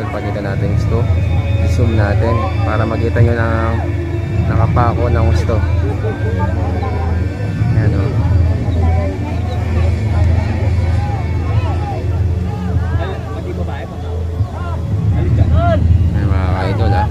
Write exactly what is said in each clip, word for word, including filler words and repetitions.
Pakita natin gusto. I-zoom natin para makita nyo na nakapako ng gusto. Ayan, oh. Ayan, mga ka-idol, ah.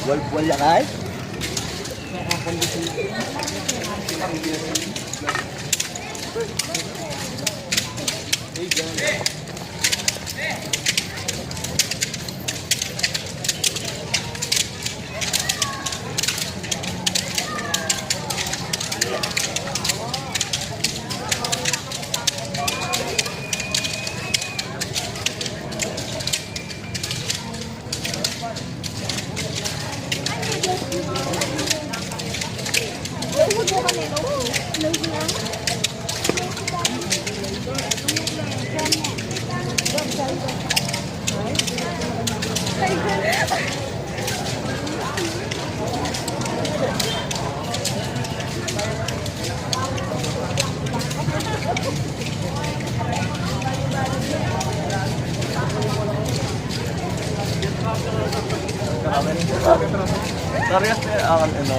Bual-bual ya, guys. Parehas na ang ano.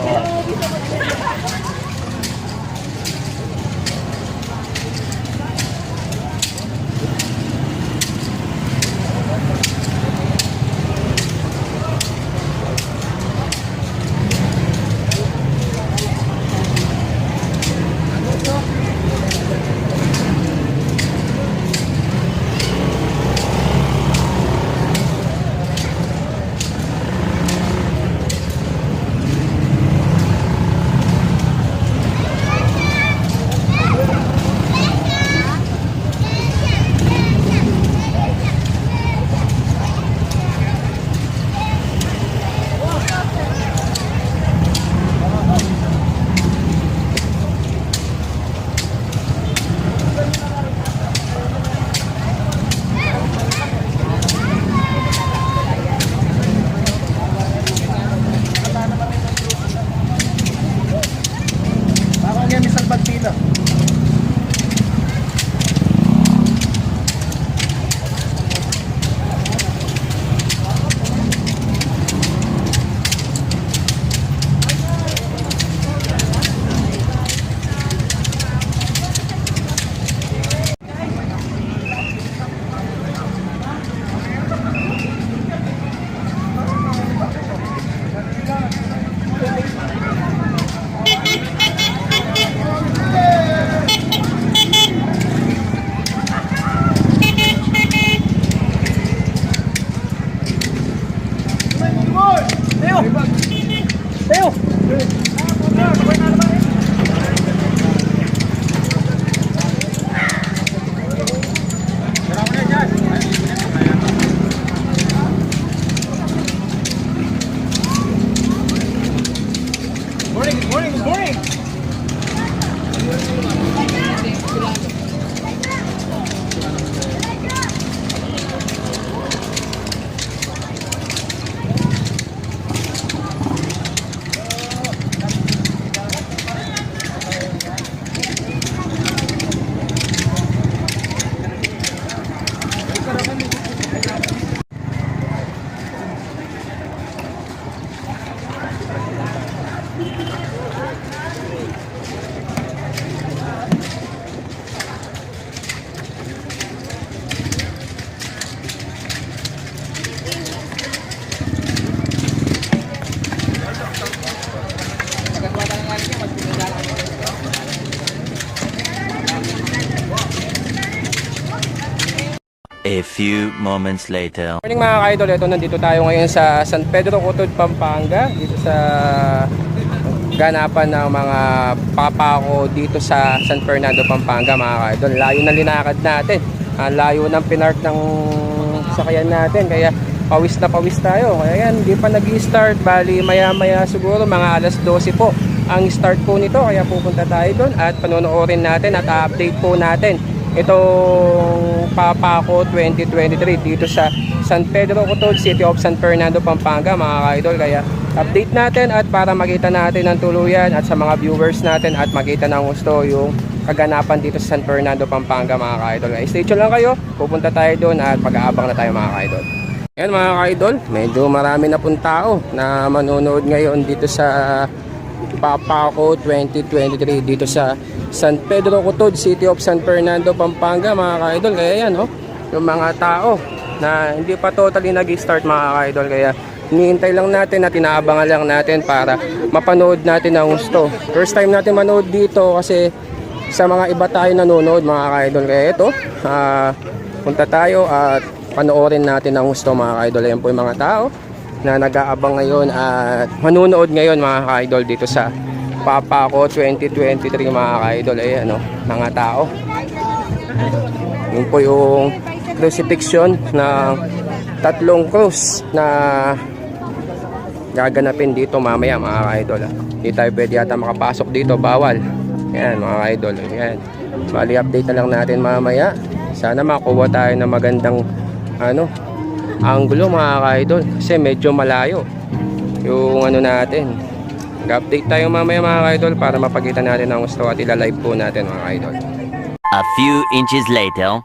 Parang yan, may salbag pila. Tayo! Tayo! Morning, good morning, good morning. A few moments later. Morning, mga ka-idol. Ito, nandito tayo ngayon sa San Pedro Cutud, Pampanga, dito sa ganapan ng mga papa ko dito sa San Fernando, Pampanga, mga ka-idol. Layo ng linakad natin. Ang layo ng pinark ng sakyan natin, kaya pawis na pawis tayo. Kaya yan, hindi pa nag-i-start. Bali, maya-maya siguro, mga alas dose po ang start po nito. Kaya pupunta tayo doon at panonoorin natin at update po natin itong Papaco twenty twenty-three dito sa San Pedro Cotod, City of San Fernando, Pampanga, mga ka-idol. Kaya update natin at para makita natin ang tuluyan at sa mga viewers natin at makita ng gusto yung kaganapan dito sa San Fernando, Pampanga, mga ka-idol. Kaya stay tuned lang kayo, pupunta tayo doon at mag-aabang na tayo, mga ka-idol. Yan, mga ka-idol, medyo marami na pong tao na manonood ngayon dito sa Papaco twenty twenty-three dito sa San Pedro Cotod, City of San Fernando, Pampanga, mga ka-idol. Kaya yan, oh, yung mga tao na hindi pa totally nag-start, mga ka-idol. Kaya hinihintay lang natin at inaabangan lang natin para mapanood natin ang gusto. First time natin manood dito kasi sa mga iba tayo nanonood, mga ka-idol. Kaya ito, ah, punta tayo at panoorin natin ang gusto, mga ka-idol. Ayan po yung mga tao na nag-aabang ngayon at manunood ngayon, mga ka-idol, dito sa Papaco twenty twenty-three, mga ka-idol. Ayan, oh, mga tao. Yun po yung crucifixion ng tatlong krus na gaganapin dito mamaya, mga ka-idol, ah. Hindi tayo pwede yata makapasok dito, bawal. Ayan, mga ka-idol, ayan. Bali, update na lang natin mamaya. Sana makuha tayo ng magandang, ano, angulo, mga ka-idol, kasi medyo malayo yung ano natin. Mag-update tayo mamaya, mga ka-idol, para mapakita natin ang gusto at ila-live po natin, mga ka-idol. A few inches later.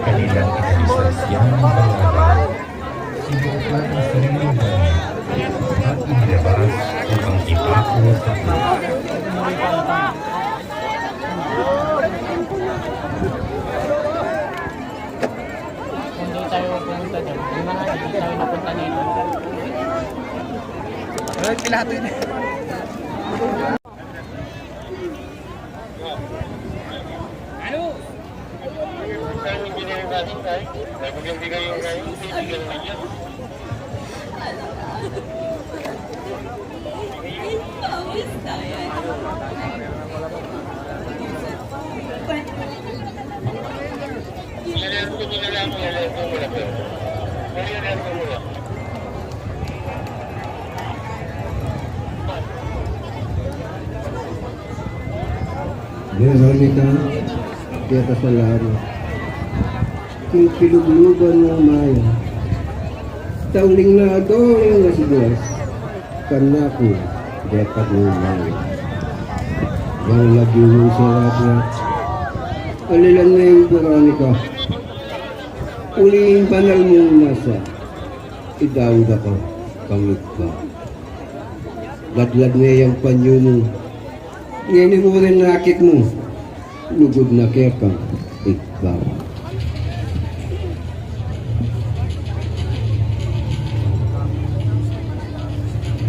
Kanilang inalisan siya ng dalaga. Sinuot lang ang sarili niya at inilabas upang ipako sa krus. Kung doon tayo pumunta dyan, di man natin, di tayo napunta dito. Ay, Pilato yun. Veronica, kaya kasalanan. King kilubluban ng maya. Tauling na ato yung nasibuas. Kanaku, dapat ng maya. Yang lagi yung salat na. Alilan na yung Veronica. Uling banal mong nasa. Idauda ka, pangit ka. Ladlad na yang panyu mo. Ngeni mo rin nakit mo. Lugud na keka, ikaw.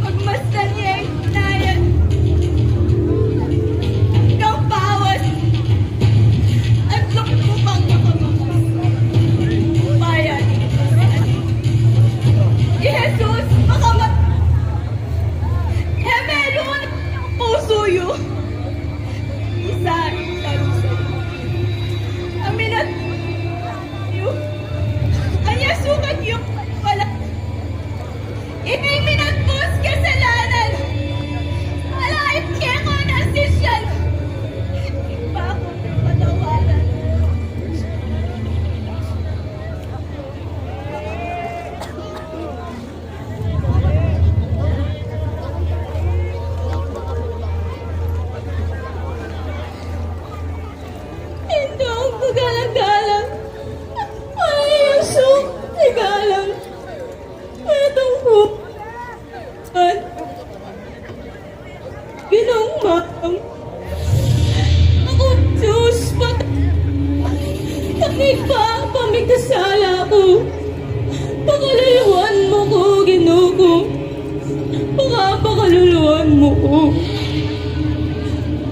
Pagmasdan niya yung nayan. Ikaw pawas. At lukupang makabangus. Bayan. I Jesus, makamat-, Hemelo ang puso yu. Isa, isa, isa. Aminat Aku, pakalayuan mu ku, Ginu ku. Pakapakaluluan mu ku.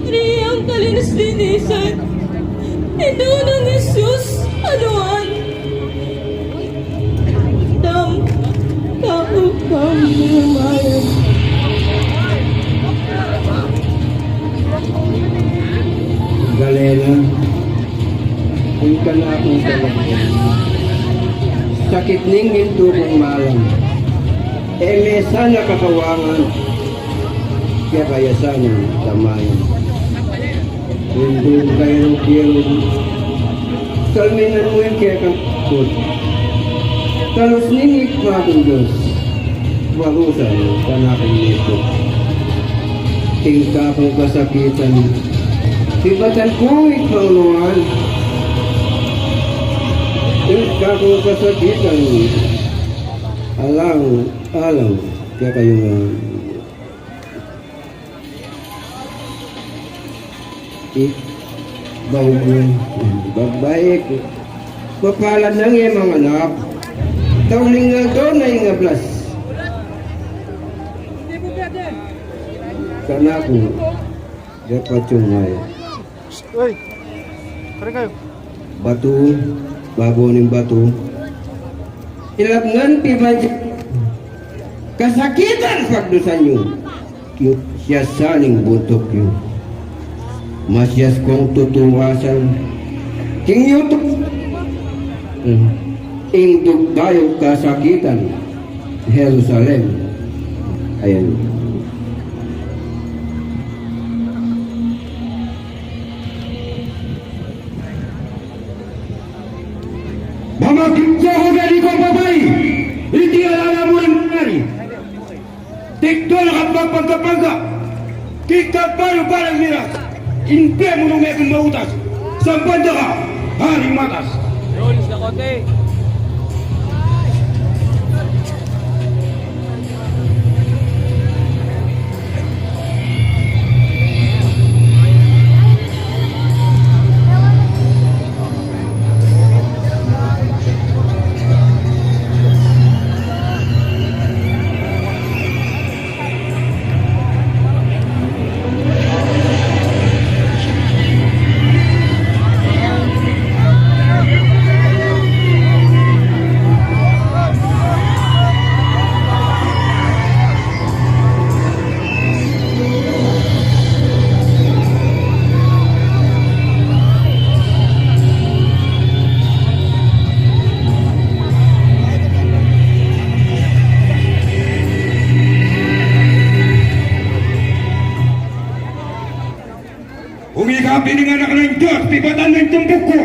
Ini ing kalinis-linisan, Indu nang Jesus a nuan. Dam, kaku, kapakaluluan. Galena, ing kanaku talaga. Sakit ning mintu kung malam. E me sana kakawangan, kaya kaya sana tamayan. Indu kayru-kayru, kalminan mu ing kekang takut. Talus ning ikma kung Dios, barusan kanakung mituk. Ing kakung kasakitan, ibatan ku ikmang nuan. Ing kakung kasakitan, alang-alang kekayu ngan. I, bau mu, babai ku. Mapalad nang e manganak. Tauling aldo na ing ablas. Kanaku, dapat yung maya. Uy, pare kayu. Batu, babo ning batu. Ilabngan pi banjir. Kasakitan pagdusan yu. Yu, siyasan ing buntuk yu. Masiyas kung tutuwasan. King yutuk. Hmm. Ing dugbayung kasakitan. Jerusalem. Ayan. Mamakit ku kung dali kung babai, iti ala na mu rin mangyari. Tikdo na kapagpagkapagka, kikapalo-palo miras, impe mu nung mekong mautas, sampanta ka, hari matas. Yun, sa kote. Umikapin ing anak nang Dios, pibatan na ing tumbuk ku.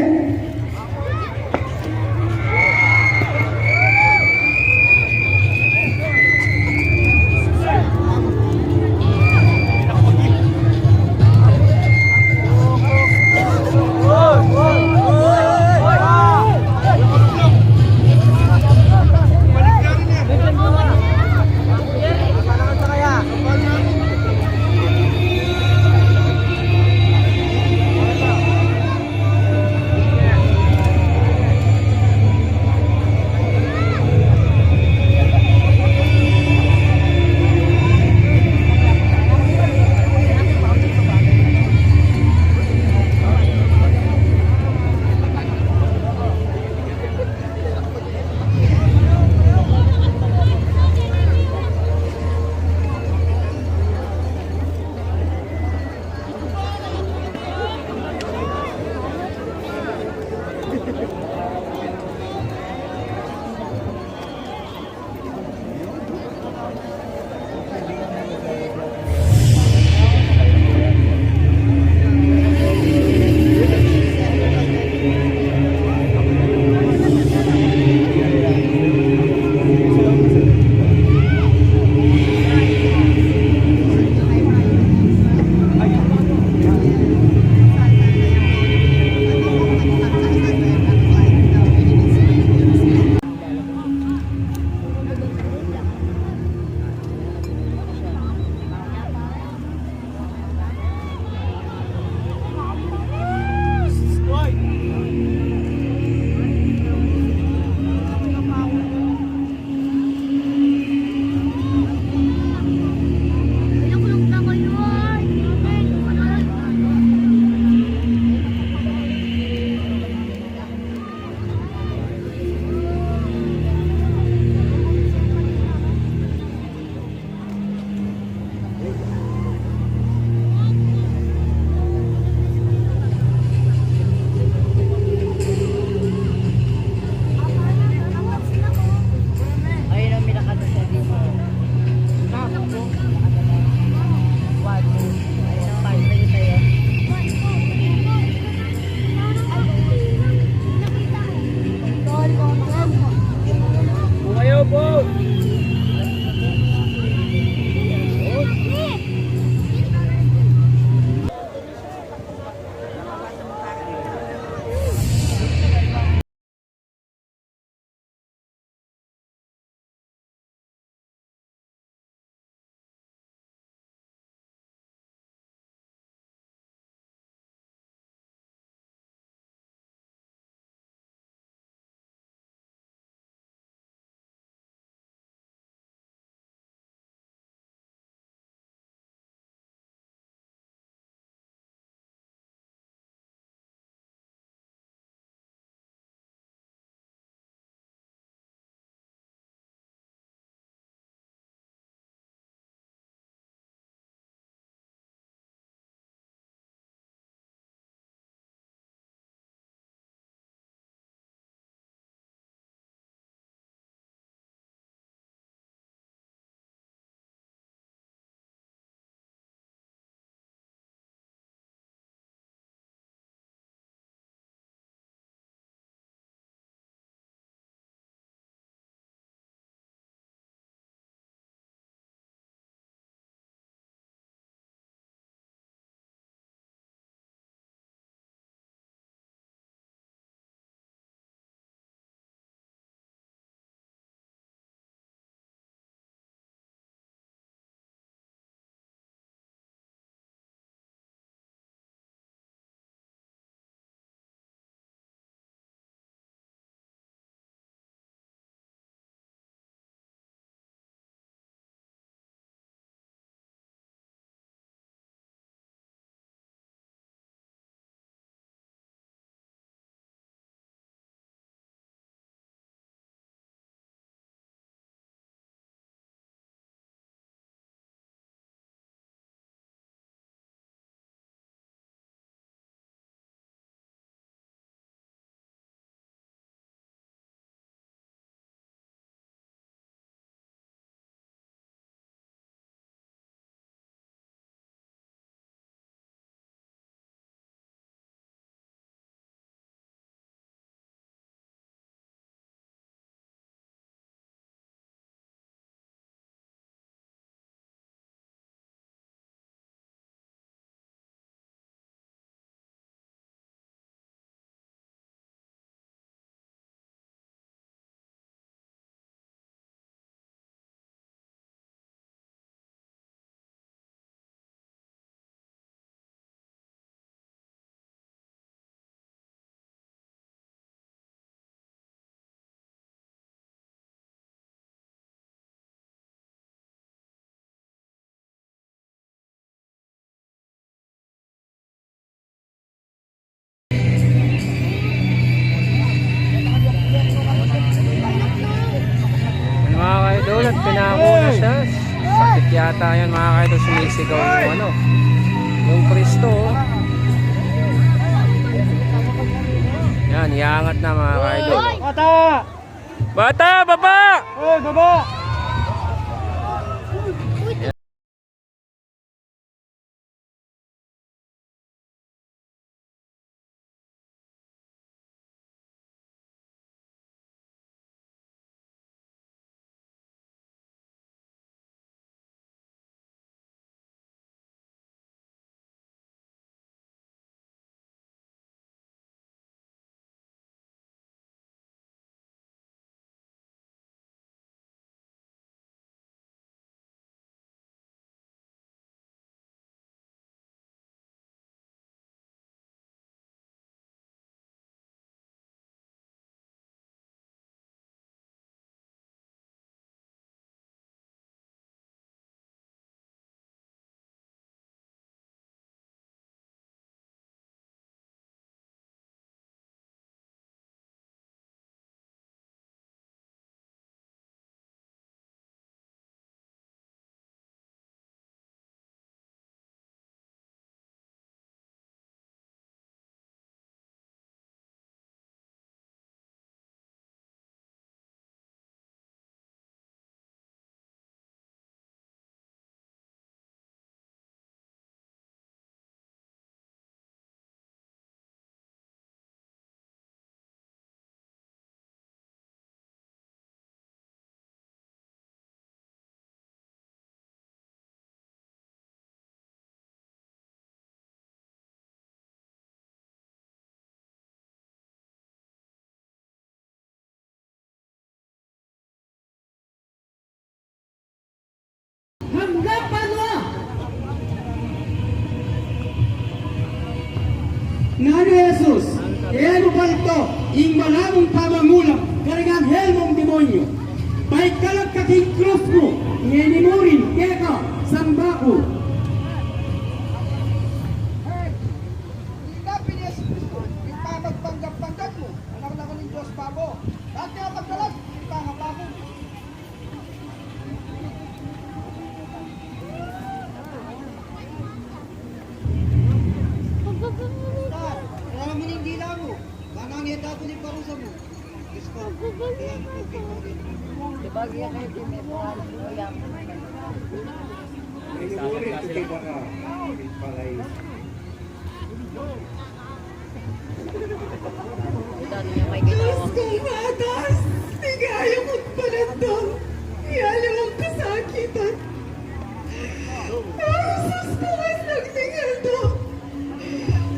Pinako na siya. Sakit yata yan, mga ka-idol. Sumisigaw yung ano, yung Kristo, oh. Yan, iangat na, mga ka-idol. Bata! Bata, baba! Oy, baba! Hanggapan wa. Nanu Jesus, e mu palto ing malamung pamangulang karing anghel mung demonyu? Paikalat ka king krus mu, ngeni murin keka sangbaku. Ika pin i Jesucristo, ing pamagpanggap-panggap mu, anak na ka ning Dios Babo. Bakit ka magkalat ing pangapaku? Kaya mu ning dila mu, manang e datu ning parusa mu. Diyos ko, kaya mu king Mary. Sabagay, kaya king Mary, kaya mu. King Mary, king Mary, palay. Diyos kong matas, ligaya kong panandang, yali mung kasakitan. O Jesus ko, anak ning Aldo.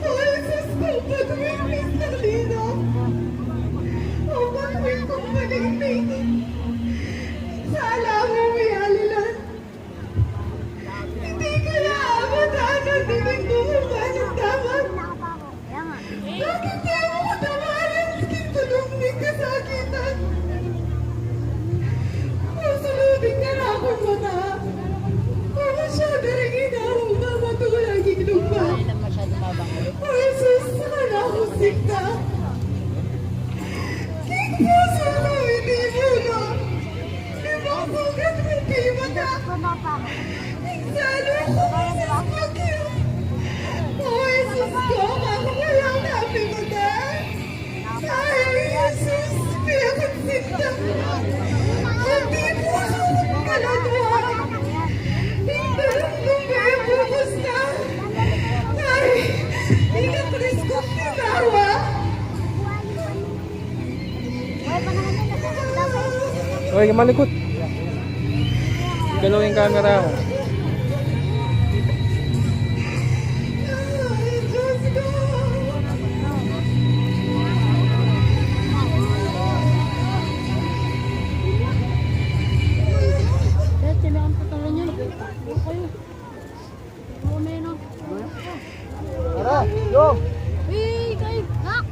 O Jesus ko, patuin mu ing sarili na. O patuin kung paningning. Sala mu, yali la. Iti kaya amat anak ning Aldo, manang dapat. Bakit e mu katawaran king tulung ning kasakitan? Masulud ing kanakung mata. Masyada ring inawang mamatula king lugma. O Jesus, anak kung sinta. King pusu ku iti mu na. Limang sugat mu king mata. Ing salu ku, Jesus ku, kaya. O Jesus ku, aku kaya na pimata. Ay, Jesus, kaya kung sinta. Ang tipo sa kaladwa. Ing dalam kung kaya bukas na. Ay, ika Kristo, tinawa. Oy, malikut. Galaw ing camera mo. Tara, yo. Uy, kayo, nak.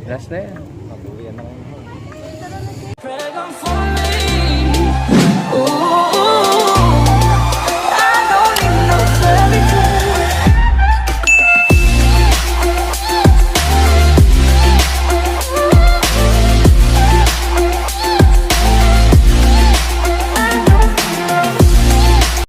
Last na yan.